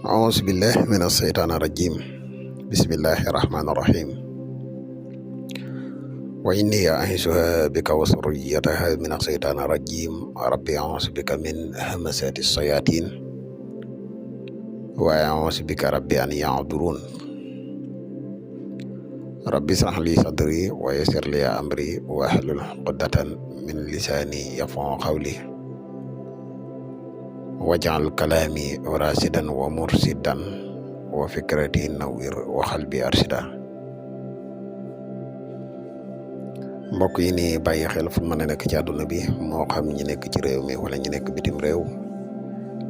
أعوذ بالله من الشيطان الرجيم بسم الله الرحمن الرحيم وإني أعيذها بك وذريتها من الشيطان الرجيم ربي أعوذ بك من همزات الشياطين وأعوذ بك ربي أن يحضرون ربي اشرح لي صدري ويسر لي أمري واحلل عقدة من لساني يفقهوا قولي waj'al kalami rasidan wa mursidan wa fikrati nawwir wa qalbi arshida. mbokk yi ni bàyyi xel fu mën a nekk ci àdduna bi moo xam ñi nekk ci réew mi wala ñi nekk bitim réew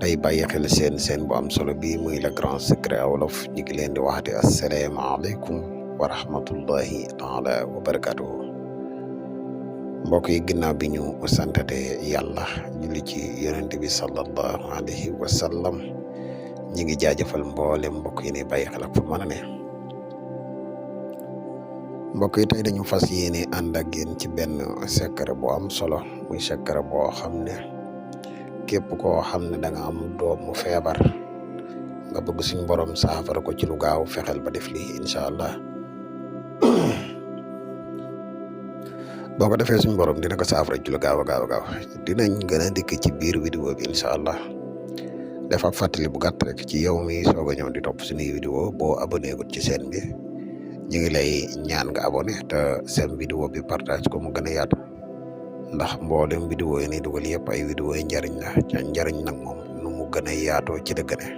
tey bàyyi xel seen bu am solo bi muy le grand secret wolof ñu ngi leen di waxati asalaamaaleykum wa rahmatullahi taala wa barakatuhu. mbokk yi ginnaaw bi ñu santate yàlla julli ci yonent bi sallallahu alayhi wa sallam ñi ngi jaajëfal mboolem mbokk yi ne bàyyi xel ak fu mën a ne. mbokk yi tey dañu fas yéene ànd ak yéen ci benn secret bu am solo muy secret boo xam ne képp koo xam ne da nga am doom mu feebar nga bëgg suñ borom saafara ko ci lu gaaw fexeel ba def lii incha allah. boo ko defee suñu borom dina ko saafara ci lu gaaw a gaaw dinañ gën a dikk ci biir vidéo bi incha allah dafa fàttali bu gàtt rek ci yow mi soog a ñëw di topp suñuy vidéo boo abonné gut ci seen bi ñu ngi lay ñaan nga abonné te seen vidéo bi partage ko mu gën a yaatu ndax mboolem vidéo yi ni dugal yëpp ay vidéo yi njariñ la ca njariñ nag moom nu mu gën a yaatoo ci la gën a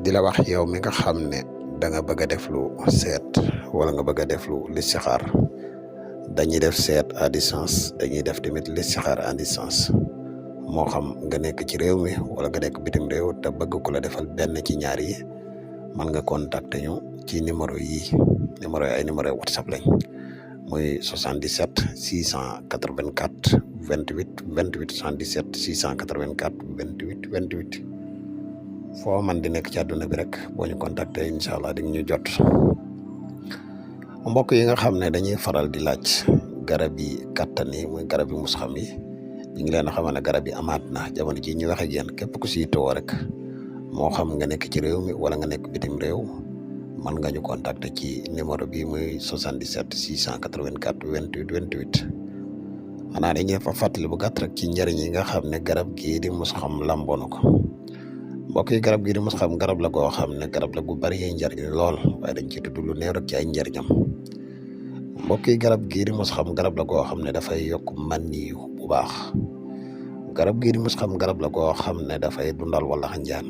di la wax yow mi nga xam ne da nga bëgg a def lu seet wala nga bëgg a def lu listixaar dañuy def seet à distance dañuy def tamit listixaar à distance moo xam nga nekk ci réew mi wala nga nekk bitim réew te bëgg ku la defal benn ci ñaar yi mën nga contacter ñu ci numéro yi ay numéro WhatsApp lañ muy 77 684 28 28 77 684 28 28 foo man di nekk ci àdduna bi rek boo ñu contacter incha allah di ñu jot. mbokk yi nga xam ne dañuy faral di laaj garab yi kattan yi muy garab yi musxam yi ñu ngi leen a xamal ne garab yi amaat na jamono ji ñu wax ak yéen képp ku siy too rek moo xam nga nekk ci réew mi wala nga nekk bitim réew mën nga ñu contacter ci numéro bi muy 77 684 28 28 xanaa dañuy fa fàttali bu gàtt rek ci njëriñ yi nga xam ne garab gii di musxam lamboo na ko. mbokk yi garab gii di musxam garab la goo xam ne garab la gu bari ay njëriñ lool waaye dañ ci tudd lu néew rek ci ay njëriñam. mbokk yi garab gii di musxam garab la goo xam ne dafay yokk maniyu bu baax. garab gii di musxam garab la goo xam ne dafay dundal wala xanjaan.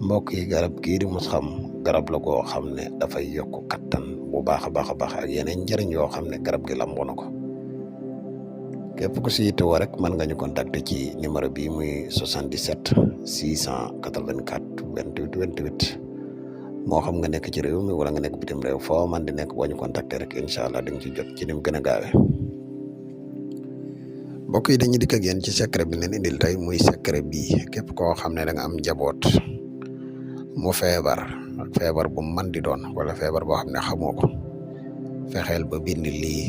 mbokk yi garab gii di musxam garab la goo xam ne dafay yokk kattan bu baax a baax ak yeneen njëriñ yoo xam ne garab gi lamboo na ko. képp ku si yittewoo rek mën nga ñu contacter ci numéro bi muy 77 684 28 28 moo xam nga nekk ci réew mi wala nga nekk bitim réew foo man di nekk boo ñu contacter rek incha allah dañ ci jot ci ni mu gën a gaawee. mbokk yi dañuy dikk ak yéen ci secret bi leen indil tey muy secret bii képp koo xam ne da nga am njaboot mu feebar bu man di doon wala feebar boo xam ne xamoo ko fexeel ba bind lii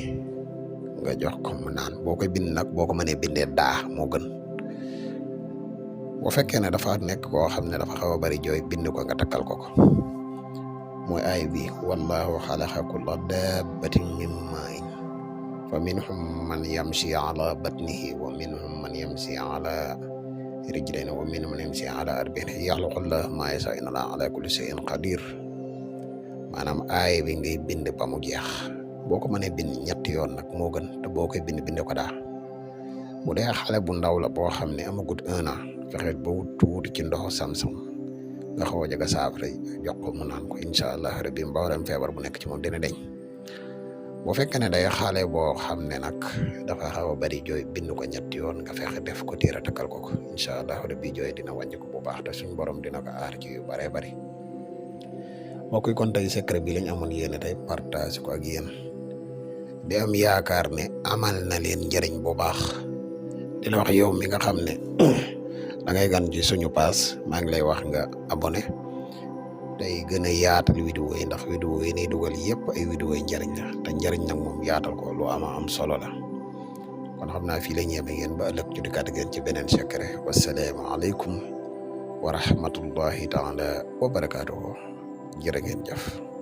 nga jox ko mu naan boo koy bind nag boo ko mënee bindee daa moo gën. bu fekkee ne dafa nekk koo xam ne dafa xaw a bari jooy bind ko nga takkal ko mooy aay bi wallahu xalaqa kulla dabbatin min maa'in fa minhum man yamshi ala batnihi wa minhum man yamshi ala rijlayni wa minhum man yamshi ala arba'in yaxluqu llahu maa yashaa inna llaaha ala kulli shay'in qadir. maanaam aay bi ngay bind ba mu jeex boo ko mënee bind ñetti yoon nag moo gën te boo koy bind ko daa. bu dee xale bu ndaw la boo xam ne amagut 1 an fexeel ba wut tuuti ci ndoxu samsam nga xaw a jëga saafara jox ko mu naan ko incha allah rabbi mboolem feebar bu nekk ci moom dina deñ. bu fekkee ne day xale boo xam ne nag dafa xaw a bari jooy bind ko ñetti yoon nga fexe def ko tiira takkal ko incha allah rabbi jooy dina wàññi ko bu baax te suñ borom dina ko aar ci yu baree bari. moo koy kon tey secret bi lañ amoon yéene tey partage ko ak yéen di am yaakaar ne amal na leen njëriñ bu baax. di la wax yow mi nga xam ne da ngay gan ci suñu paas maa ngi lay wax nga abonné tey gën a yaatal vidéo yi ndax vidéo yi ni dugal yëpp ay vidéo yi njëriñ la te njëriñ nag moom yaatal ko lu am solo la kon xam naa fii la ñeeme ngeen ba ëllëg ci dikkaat ngeen ci beneen secret wassalaamu aleykum wa rahmatullahi taala wa barakaatuhu jërë ngeen jëf.